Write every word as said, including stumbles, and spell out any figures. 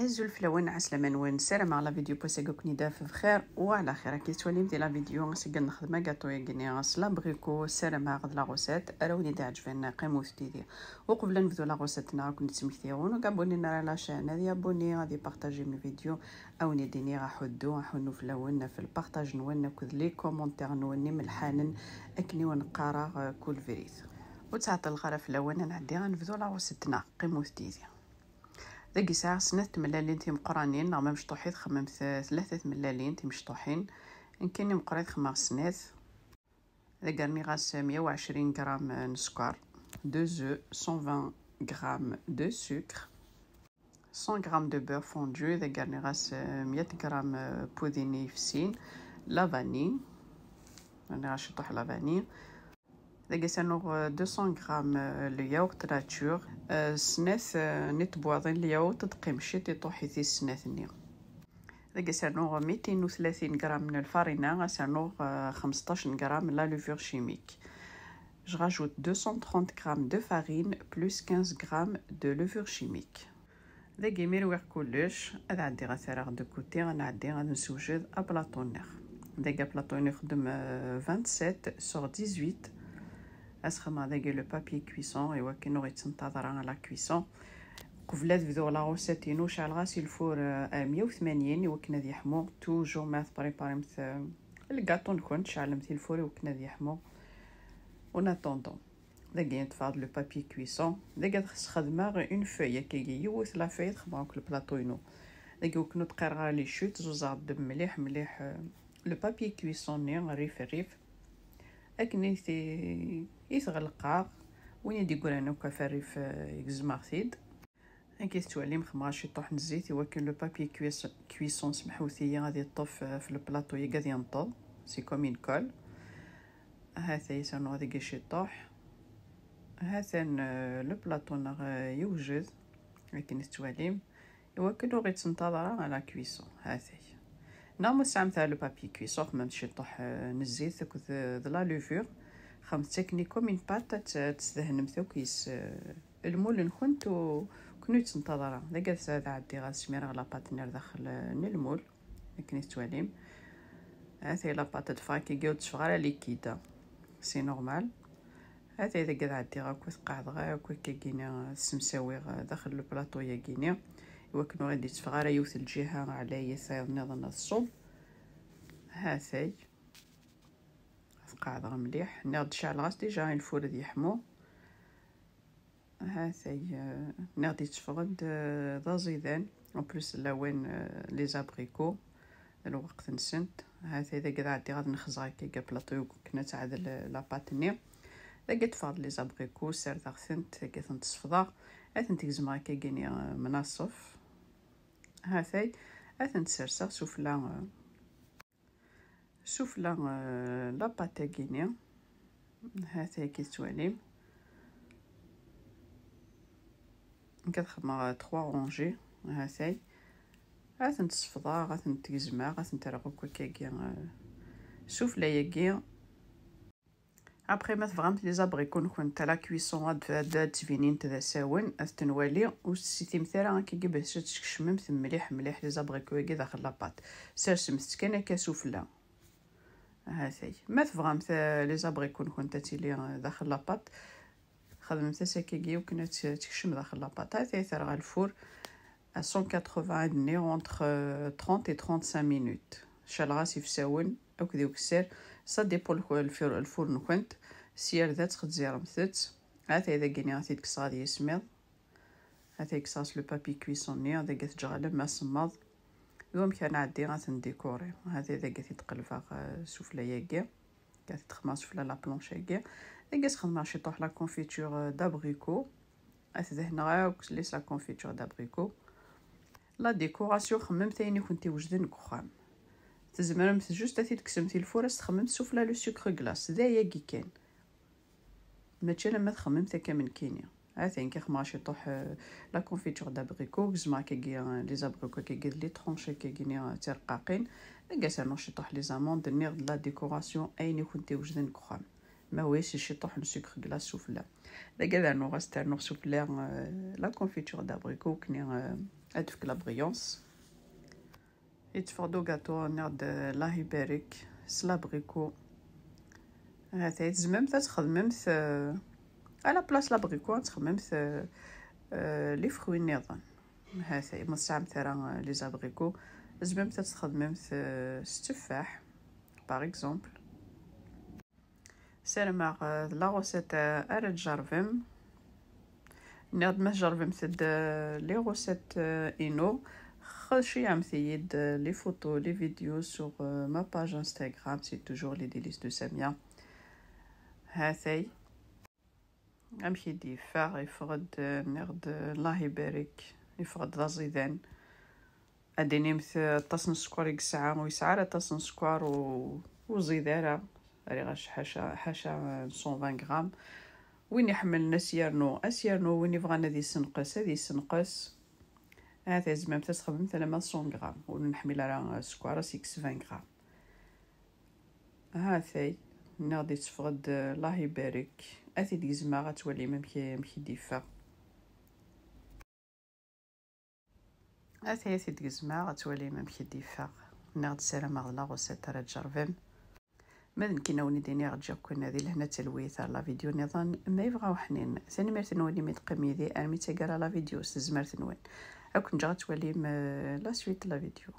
Azul fell-awen, ɛeslama-nwen, ssarameɣ la vidéo n wass-agi ad ken-id-taf bxir wa ɛla xir. Akken tettwalim di la vidéo, ass-agi nexdem agaṭu-yagi-nni s l'abricot, ssarameɣ d la recette ara wen-iɛeǧben, qqimet yid-i. Uqbel ad nebdu la recette-nneɣ, ad ken-id-smektiɣ win ur yabunnin ara la chaîne, ad yabuni, ad ipartaji la vidéo, ad wen-id-iniɣ aḥuddu, aḥunnu fell-awen ɣef lpartaj-nwen akked les commentaires-nwen imelḥanen, akken i wen-qqareɣ, eh, kul brid. Ur ttɛeṭṭileɣ ara fell-awen, ad nɛeddi ad nebdu la recette-nneɣ, qqimet yid-i. Dagi sɛiɣ snat tmellalin timeqqranin, neɣ ma mecṭuḥit xemmemt tlata tmellalin timecṭuḥin. Nekkini meqqrit xemmeɣ snat. Dagi rniɣ-as meyya u ɛecrin gram n sskeṛ, deux œufs, cent vingt grammes de sucre, cent grammes de beurre fondu, dagi rniɣ-as meyya gram pudini yefsin, la vanille, rniɣ-as ciṭuḥ la vanille. Dagi ad s-rnuɣ, euh, deux cents grammes, euh, le yaourt nature, euh, snat, euh, n tebwaḍin n le yaourt, teqqim ciṭ, iṭuḥ-it i snat-nni. Dagi ad s-rnuɣ mitin u tlatin grammes n lfarina, ad s-rnuɣ, euh, xemseṭṭac grammes n la levure chimique. Je rajoute deux cent trente grammes de farine plus quinze grammes de levure chimique. Dagi mi rwiɣ kullec, ad ɛeddiɣ ad t-rreɣ de côté, ad nɛeddi ad nessewjed aplaṭu-nneɣ. Dagi aplaṭu-inu ixeddem, euh, vingt-sept sur dix-huit. Ad sxedmeɣ dagi le papier cuisson, i wakken ur yettenṭaḍ ara à la cuisson. Qbel ad bduɣ la recette-inu, ceɛleɣ-as i lfur, euh, à meyya u tmanyin, i wakken ad yeḥmu. Toujours ma tpréparimt, euh, lgaṭu-nkent, ceɛlemt i lfur i wakken ad yeḥmu. En attendant. Dagi ṭṭfeɣ-d le papier cuisson. Dagi ad sxedmeɣ une feuille, akkagi yiwet la feuille ad xedmeɣ akk le plateau-inu. Dagi wakken ur d-qqireɣ ara les chutes, zuẓeɣ ddem mliḥ mliḥ, euh, le papier cuisson-nni rrif rrif. Akken i t-, i t-ɣelqeɣ, win i d-yeggran akk ɣef rrif, euh, gezmeɣ-t-id. Akken tettwalim, xedmeɣ ciṭuḥ n zzit i wakken le papier cuis-, cuisson, semḥewt-iyi, ad yeṭṭef, euh, ɣef le plateau-yagi ad yenṭeḍ. C'est comme une colle. Hatay, ad s-rnuɣ dagi ciṭuḥ. Hatan, euh, le plateau-nneɣ, euh, yewjed, akken tettwalim, i wakken ur yettenṭaḍ ara à la cuisson. Hatay. Neɣ ma tesɛamt ara le papier cuisson, xedmemt ciṭuḥ, euh, n zzit akked, euh, de la levure. Xedmemt akken comme une pâte, ad tt-, ad tesdehnemt akk yes, euh, lmul-nkent u ken ur yettenṭaḍ ara. Dagi ad ɛeddiɣ ad smireɣ la pâte-nni ar daxel, euh, n lmul. Akken i tettwalim. Hatay la pâte ad teffeɣ akkagi, ur d-teffeɣ ara liquide. C'est normal. Hatay dagi ad ɛeddiɣ akk, ad qeɛdeɣ akk akkagi-ni, ad ssemsawiɣ daxel le plateau-yagi-ni, i wakken ur d-yetteffeɣ ara yiwet lǧiha ɛlayet, tayeḍ nniḍen ad tṣubb. Hatay. Ad qeɛdeɣ mliḥ. Nniɣ-d ceɛleɣ-as déjà i lfur ad yeḥmu. Hatay, euh, nniɣ-d yetteffeɣ-d, euh, d aẓidan. En plus lawan, euh, les abricots, d lweqt-nsent. Hatay dagi ad ɛeddiɣ ad nexzeɣ akkagi plateau-yagi akken ad teɛdel, euh, la pâte-nni. Dagi ṭṭfeɣ-d les abricots, ssardeɣ-tent, dagi ad tent-sefḍeɣ. Ad tent-gezmeɣ akkagi-ni, euh, mnaṣef. Hatay, ad tent-serseɣ sufella, euh, Sufella, euh, la pâte-agi-ni. Hatay, akken tettwalim. Nekk ad xedmeɣ trois rangées. Hatay. Ad tent-sefḍeɣ, ad tent-gezmeɣ, ad tent-rreɣ akk akkagi, euh, sufella-yagi. Après, ma tebɣamt les abricots-nkent à la cuisson ad, ad, ad ttbinint d asawen, ad ten-nwali, ur tessitimt ara akkagi bac ad tkecmemt mliḥ, mliḥ les abricots-agi daxel la pâte. Sersemt-tt kan akka sufella. Hatay. Ma tebɣamt, euh, les abricots-nkent ad tili, euh, daxel la pâte, xedmemt-as akkagi akken ad tt-, tekcem daxel la pâte. Hatay terɣa lfur à cent quatre-vingts ad nniɣ entre, euh, trente et trente-cinq minutes. Caleɣ-as ifsawen akked ukessar, ça dépend lku-, lfur-, lfur-nkent. Sya ar da ttxezziremt-tt. Hatay dagi-ni ad t-id-kkseɣ ad yismiḍ. Hatay kkseɣ-as le papier cuisson-nni, dagi ad t-ǧǧeɣ alamma semmeḍ. D wamek ara nɛeddi ad ten-décorer. Hatay dagi ad t-id-qelbeɣ, euh, sufella-yagi. Ad t-id-xedmeɣ sufella la planche-agi. Dagi ad s-xedmeɣ ciṭuḥ la confiture, euh, d'abricot. Ad t-dehneɣ akk les, la confiture d'abricot. La décoration, xemmemt ayen i kent-iwejden deg uxxam. Tzemremt juste ad t-id-tekksemt i lfur, ad s-txemmemt sufella le sucre glace. D ayagi kan. Mačči alamma txemmemt akka am nekkini. Hatay, nekk xedmeɣ ciṭuḥ, euh, la confiture d'abricot, gezmeɣ akkagi, euh, les abricots akkagi d les tranches akkagi-ni, euh, d tirqaqin. Dagi ad s-rnuɣ ciṭuḥ les amandes, nniɣ-d la décoration, ayen i kent-iwejden deg uxxam. Ma wi s ciṭuḥ n sucre glace sufella. Dagi ad rnuɣ, ad s-rnuɣ sufella, euh, la confiture d'abricot, akken, euh, Ad tefk la brillance. Yetteffeɣ-d ugaṭu, nniɣ-d, eh, Allah ibarek, s l'abricot. Hatay, tzemremt ad txedmemt, eh, à la place l'abricot, ad txedmemt, eh, eh, les fruits nniḍen. Hatay, ma tesɛamt ara, eh, les abricots, tzemremt ad txedmemt, eh, s tteffaḥ, par exemple. Ssarameɣ, eh, d la recette, eh, ara tjerrbem. Nniɣ-d ma tjerrbemt-d, eh, les recettes, eh, inu, xciɛemt-iyi-d, eh, les photos, les vidéos sur, eh, ma page Instagram, c'est toujours les délices de Samia. Hatay. Amek i d-yeffeɣ? Yeffeɣ-d, eh, nniɣ-d, eh, Allah ibarek, yeffeɣ-d d aẓidan. Ad d-tinimt, eh, aṭas n sskeṛ i yesɛa, ur yesɛi ara aṭas n sskeṛ, u-, ur ẓid ara. Rriɣ-as ḥaca, ḥaca n cent vingt grammes. Win iḥemmlen ad s-yernu, ad s-yernu, win ibɣan ad yessenqes, ad yessenqes. Ahat tzemremt ad txedmemt alamma d cent grammes, ur neḥmil ara sskeṛ, ad s-yekkes vingt grammes. Hatay, nniɣ-d yetteffeɣ-d, eh, Allah ibarek. Ad t-id-gezmeɣ, ad twalim amek, amek i d-yeffeɣ. Hatay, ad t-id-gezmeɣ, ad twalim amek i d-yeffeɣ. Nniɣ-d ssarameɣ d la recette ara tjerrbem. Ma d nekkini ad wen-id-iniɣ, ǧǧiɣ-ken di lehna d talwit ar la vidéo nniḍen, ma yebɣa uḥnin. Tanemmirt-nwen imi d-teqqim yid-i armi d taggara la vidéo s tezmert-nwen. Ad ken-ǧǧeɣ ad twalim, eh, la suite la vidéo.